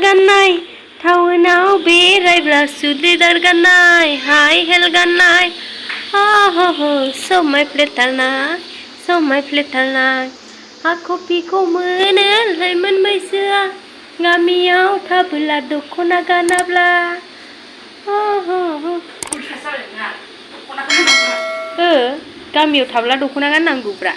गाननाय टाउनाव बेरायब्ला सुरिदार गाननाय हाइ हेल गाननाय समायफ्लेथारनाय कफिखौ मोनो लाइमोन बैसोआ गामियाव थाबोला दख'ना गानाब्ला गामियाव थाब्ला दख'ना गाननांगौब्रा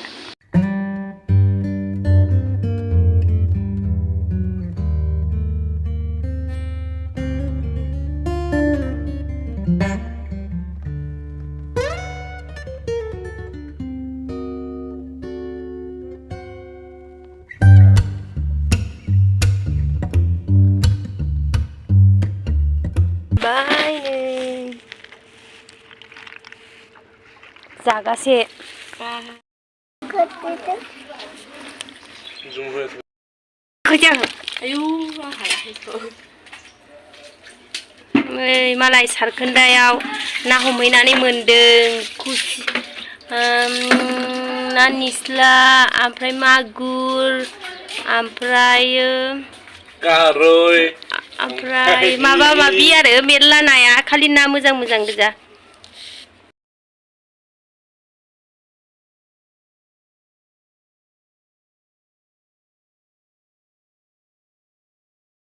जागासे मालाय सारखोन्दायाव ना हमहैनानै मोनदों ना निस्ला ओमफ्राय मागुर ओमफ्राय माबा माबि आरो मेरला नाया खालि ना मोजां गोजा